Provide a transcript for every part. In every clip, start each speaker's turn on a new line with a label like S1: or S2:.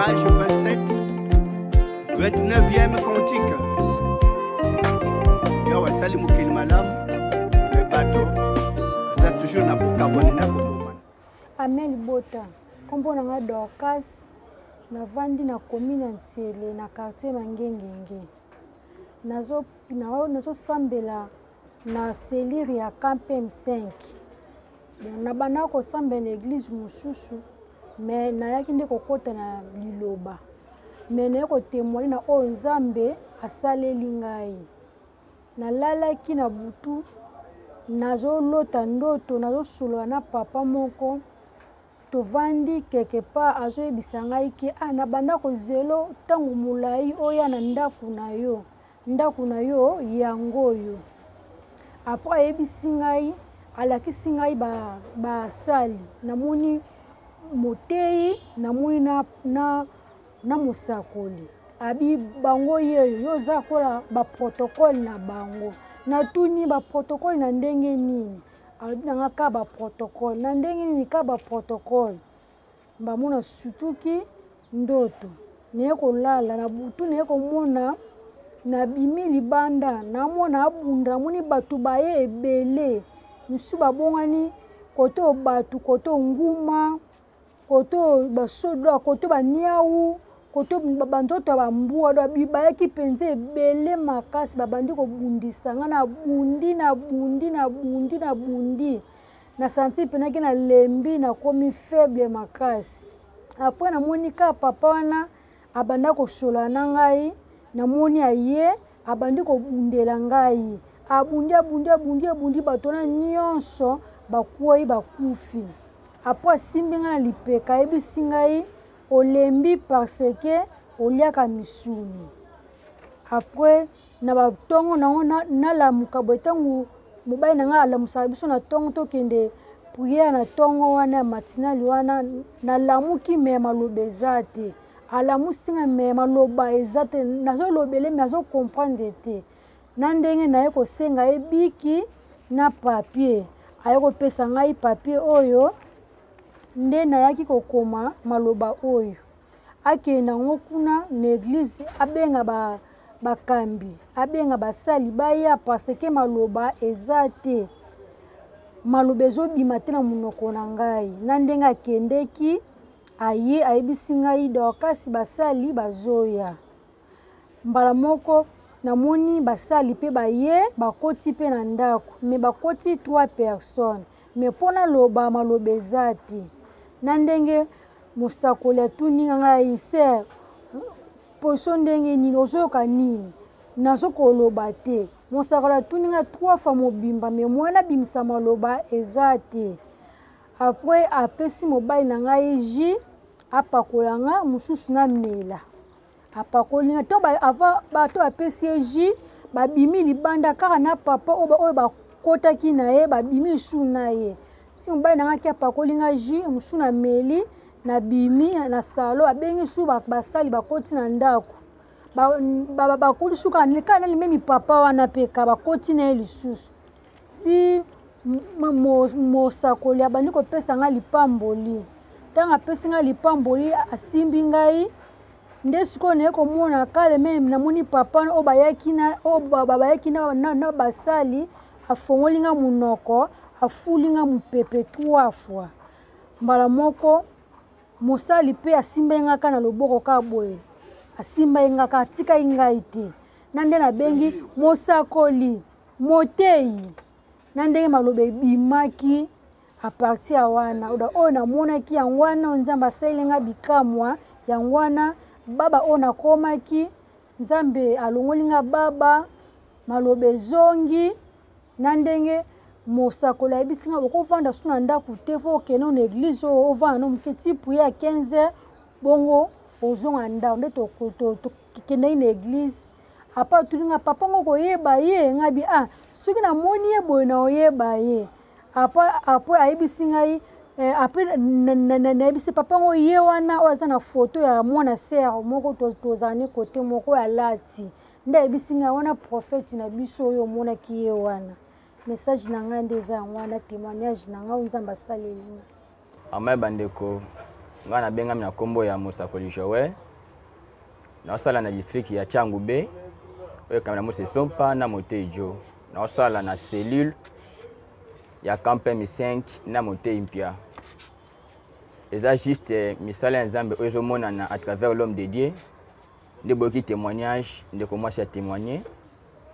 S1: Page 27, 29e cantique. Yawe asali mokili malamu, me bato baza toujours na bokabwani na kobomana.
S2: Amen libota, nkombo na nga Dorcas, navandi na commune ya Ntiele na quartier Mangengenge. Nazosambela na selire ya KPM 5. Bon, nabandaka kosambela na eglise mosusu me nayaki nde kokɔta na liloba me naye kotemoigne na oyo nzambe asaleli ngai nalalaki na butu nazolota ndoto nazosolola na papa moko tovandi quelque part azoyebisa ngai ke ah, nabanda kozelo ntango molai oya na ndako na yo ndako na yo yango oyo apres ayebisi ngai alakisi ngai basali ba namoni moteyi namoni na, na, na mosakoli abi bango yeyo yo oza kola baprotokole na bango natuni baprotokole na ndenge nini alobi na nga ka baprotokole na ndenge nini ka baprotokole mbamona sutuki ndoto naye kolala na butu naye komona nabimi libanda namona abunda namoni bato baye ebele misusu babongani kote oyo bato kote oyo nguma kote oyo basoda kote baniau kote banzoto ya bambwa do bayaki mpenza ebele makasi babandi kobundisa ngai nabundi nabundi nabundi nabundi na santi mpenaki nalembi nakomi faible makasi apres namoni kaka papa wana abanda kosolola na ngai namoni aye abandi kobundela ngai abundi abundi abundi abundi bato wana nyonso bakwei bakufi apres asimbi ngai na lipeka ayebisi ngai olembi parce que oliaka misuni apres na batongo nango nalamuka boye ntango mobali na ngai alamusaka biso na ntongo tokende priere na ntongo wana ya matinali wana nalamuki me maloba eza te alamusi ngai me maloba eza te nazolobele me azokomprendre te na ndenge naye kosenga ye biki na papier aye kopesa ngai papier oyo nde nayaki kokoma maloba oyo akende yango kuna na eglise abenga ba bakambi abenga basali baya parce que maloba eza te maloba ezobima te na monoko na ngai na ndenge akendeki aye ayebisi ngai dorkasi basali bazoya mbala moko namoni basali mpe baye bakoti mpe na ndako me bakoti trois personnes me mpo naloba maloba eza te na ndenge mosakoli atuni ngai ser poso ndenge nini ozoyoka nini nazo koloba te mosakoli atuni ngai trois fois mobimba me mwana abimisa maloba eza te apres apesi mobali na ngai jus apakola nga mosusu namela apakoli nga to avant bato bapesi ye jus babimi libanda kaka na papa oyo bakotaki na ye babimi lisusu na ye ti mobali na nga ki apakoli nga jus mosusu nameli nabimi na salo abengi su basali bakoti na ndako bakoli su kaka kaka nani memi papa wana mpe ka bakoti na ye lisusu ti mosakoli abandi kopesa ngai lipamboli ntango apesi ngai lipamboli asimbi ngai nde sikoyo naye komona kale meme namoni papa oyo bayaki na, oyo bayaki na, na, na basali afongoli nga monoko afuli nga mopepe trois fois mbala moko mosali mpe asimbaki nga kaka na loboko kaka boye asimbaki nga kaka atikaki ngai te na nde nabengi mosakoli moteyi na ndenge maloba ebimaki a partir ya wana oyo namonaki yango wana nzambe asaleli nga bikamwa yango wana baba oyo nakomaki nzambe alongoli nga baba maloba ezongi na ndenge mosakoli ayebisi nga okovanda su na ndako te fo okende na eglise oyo ovanda no moke ti priere ya 15 heures bongo ozonga ndako nde tokendaki na eglise apa atuni nga papa ngo koyeba ye nga bi ah soki namoni ye boye na oyeba ye apa apres ayebisi ngai eh, apres nayebisi papa ngo ye wana oyo aza na foto ya mwana sere moko tozala ne kote moko oyo alati nde ayebisi ngai wana prophète na biso oyo omonaki ye wana message na ngai nde eza yango wana témoignage na ngai oyo nzambe asaleli ngai
S3: Amen bandeko. Ngai nabengami na nkombo ya mosakoli Joel, naosala na district ya Tshangu B oyo ekambi na Mose Sompa na Motei Jo. Naosala na cellule ya camp M5 na Motei Mpia. Eza juste misala ya Nzambe oyo ezomonana à travers l'homme de Dieu. Nde boyoki témoignage, ndeko mwasi a témoigner.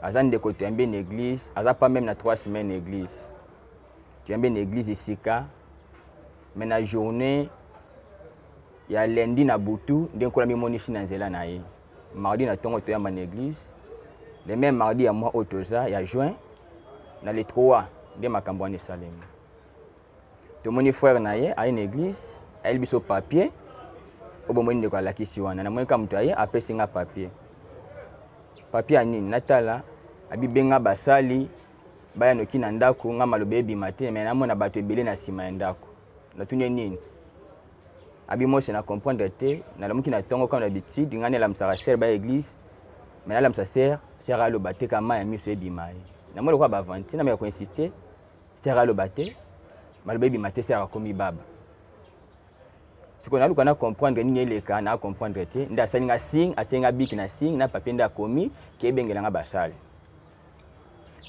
S3: Aza ndeko toyambi na église, aza pas même na 3 semaines na église. Toyambi na église esika, mais na journée ya lundi na butu nde Nkolo amimonisi na nzela na ye. Mardi na tongo toyamba na église, le même mardi ya mois oyo toza ya juin na le 3 nde makambo wana esalemi. Tomoni frère na ye aye na église, ayeli biso papier oyo bomoni ndeko alakisi wana. Namoni kaka moto aye apesi nga papier. Papier ya nini? Natala abibenga basali baya noki na ndako, nga maloba ebima te, mais namona bato ebele na nsima ya ndako. Natuni ye nini? Abi Mose na comprendre te, nalamuki na tongo comme d'habitude, nga nelamusaka sœur ba église, mais nalamusa sœur, sœur aloba te kama ya miso ebima ye. Namoni lokola ba aventure, nameka ko insister, sœur aloba te, maloba ebima te, sœur akomi baba. Sikoyo naluka na comprendre nini eleka, na comprendre te, nde asali nga signe, asali nga bic na signe, na papier nde akomi, ke ebengela nga basale.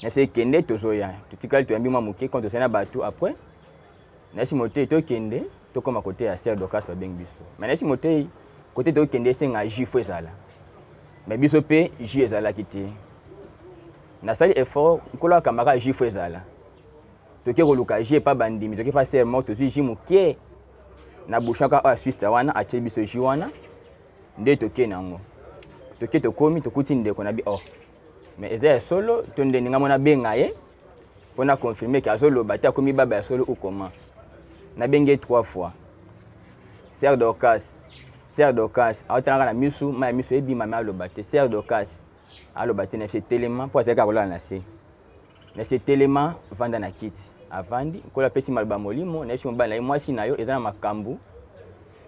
S3: Nase kende tozoya, totikali toyambi mwa moke, quand tosali na bato après, nayesi motei tokende, tokóma kote ya sœur Dorcas babengi biso. Mais nayesi motei, kote tokende esenga jus fo ezala. Mais biso mpe jus ezalaki te. Nasali effort, nkolo akambaka jus fo ezala. Toke koluka jus epa bandimi, toke pa sœur moko, tozwi jus moke na bouchon kaka oyo asiste wana, atie biso jus wana, nde toke nango. Toke tokomi, tokuti ndeko na bi, oh. Mais eza ya solo, to nde ninga mona benga ye, mpo na confirmer ke azoloba te, akomi baba ya solo ou comment. Nabengi ye 3 fois. Sœur Dorcas, Sœur Dorcas, aotalaka na misu, ma ya misu ebima, mais aloba te. Sœur Dorcas, aloba te, na se telema, mpo azalaki kolala na se. Na se telema, vanda na kiti. Avandi, nkolo apesi maloba molimo, na yesi mobali na ye, mwasi na yo, eza na makambo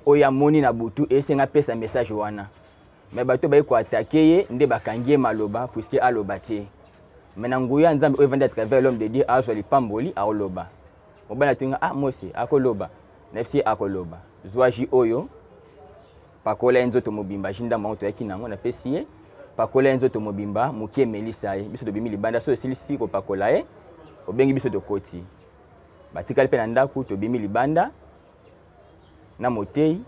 S3: oyo amoni na butu, esenga apesa message wana. Mais bato baye koatake ye nde bakangi ye maloba puisque aloba te. Mais na nguya ya Nzambe oyo evandi à travers l'homme de Dieu, azwa lipamboli, akoloba. Mobali atunga, ah Mose, akoloba. Na yebisi ye akoloba. Zwa jus oyo, pakola ye nzoto mobimba, jus ndambo yango toyaki nango, napesi ye, pakola ye nzoto mobimba, mokie emelisa ye. Biso tobimi libanda, so esilisi kopakola ye, obengi biso tokoti. Batikali mpe na ndako, tobimi libanda, na motei,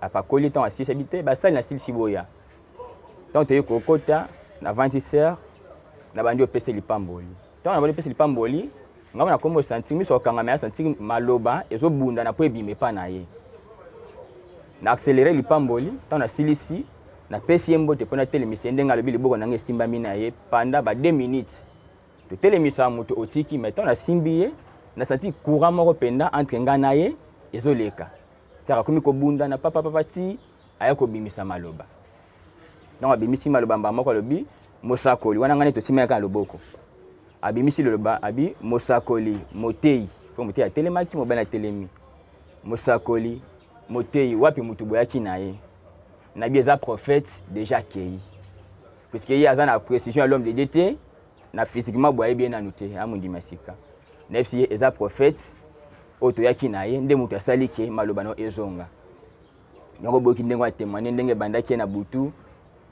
S3: apakoli ntango asilisi abi te, basali na silisi boya. Ntango toyei kokota, na vandi sœur, na bandi opesa lipamboli. Ntango na bandi opesa lipamboli, ngambo na kombo sentir miso akangama ya sentir maloba ezobunda na po ebima epa na ye. Na accélérer lipamboli, ntango nasilisi, napesi ye mbote mpo natelemisa ye ndenge alobi liboko na ngai esimbami na ye pendant ba 2 minutes. Totelemisa moto otiki, mais ntango nasimbi ye, na sentir courant moko mpenza entre ngai na ye ezoleka. C'est-à-dire akomi kobunda na papa papa ti aya kobimisa maloba. Donc abimisi maloba mbala moko alobi mosakoli wana ngai tosimaki kaka loboko. Abimisi liloba abi mosakoli motei, po motei atelemaki, mobali atelemi. Mosakoli motei wapi mutu boyaki na ye? Nabi eza prophète déjà akei. Puisque ye aza na précision ya l'homme de Dieu te, na physiquement boye bien nanu te, amundima sika. Nayebisi ye eza prophète oyo toyaki na ye nde moto asali ke maloba na ezonga. Yango boyoki ndenge ya témoigner ndenge ebandaki ye na butu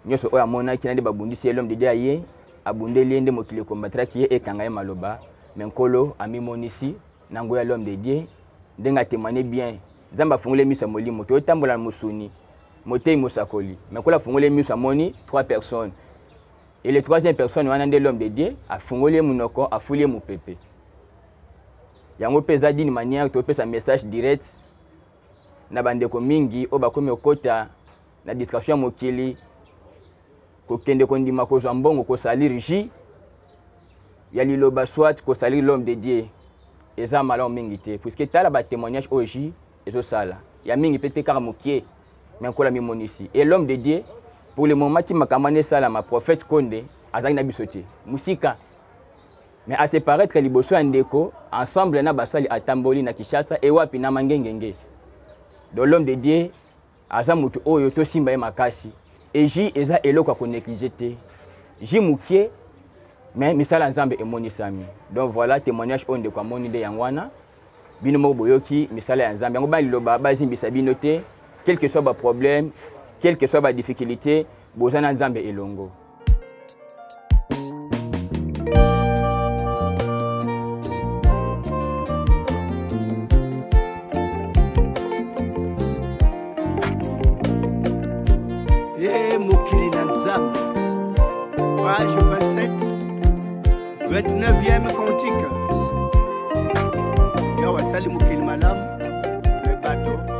S3: nyonso oyo amonaki na nde babundisi ye l'homme de Dieu aye abundeli ye nde mokili ekombatraki ye ekanga ye maloba, mais Nkolo amimonisi na nguya l'homme de Dieu ndenge atémoigner bien. Nzambe afungoli miso ya molimo, toyotambola na mosuni motei mosakoli, mais Nkolo afungoli miso amoni 3 personnes. Et le troisième personne wana nde l'homme de Dieu afungoli ye monoko, afuli ye mopepe. Yango mpe eza d'une manière topesa message direct na bandeko mingi oyo bakomi kokota na distraction ya mokili, kokende kondima kozwa mbongo, kosalir jus ya liloba soit kosalir l'homme de Dieu eza malamu mingi te, puisque tala ba témoignage oyo jus ezosala ya mingi pe te kaka mokie, mais Nkolo amimonisi. Et l'homme de Dieu pour le moment ti makambo wana esalama, prophète Konde azalaki na biso te mosika, mais a se paraître liboso ya ndeko ensemble na basali atamboli na Kinshasa e wapi na Mangengenge. Donc l'homme de Dieu aza moto oyo tosimba ye makasi. Et jus eza eloko ya konégliger te, jus mokie mais misala Nzambe emonisami. Donc voilà témoignage oyo ndeko amoni nde yango wana. Bino moko boyoki misala ya Nzambe. Yango ba liloba bazimbisa bino te, quel que soit ba problème, quel que soit ba difficulté, boza na Nzambe elongo.
S1: E mokili na Nzambe, page 27, 29e cantique. Yawe asali mokili malamu, me bato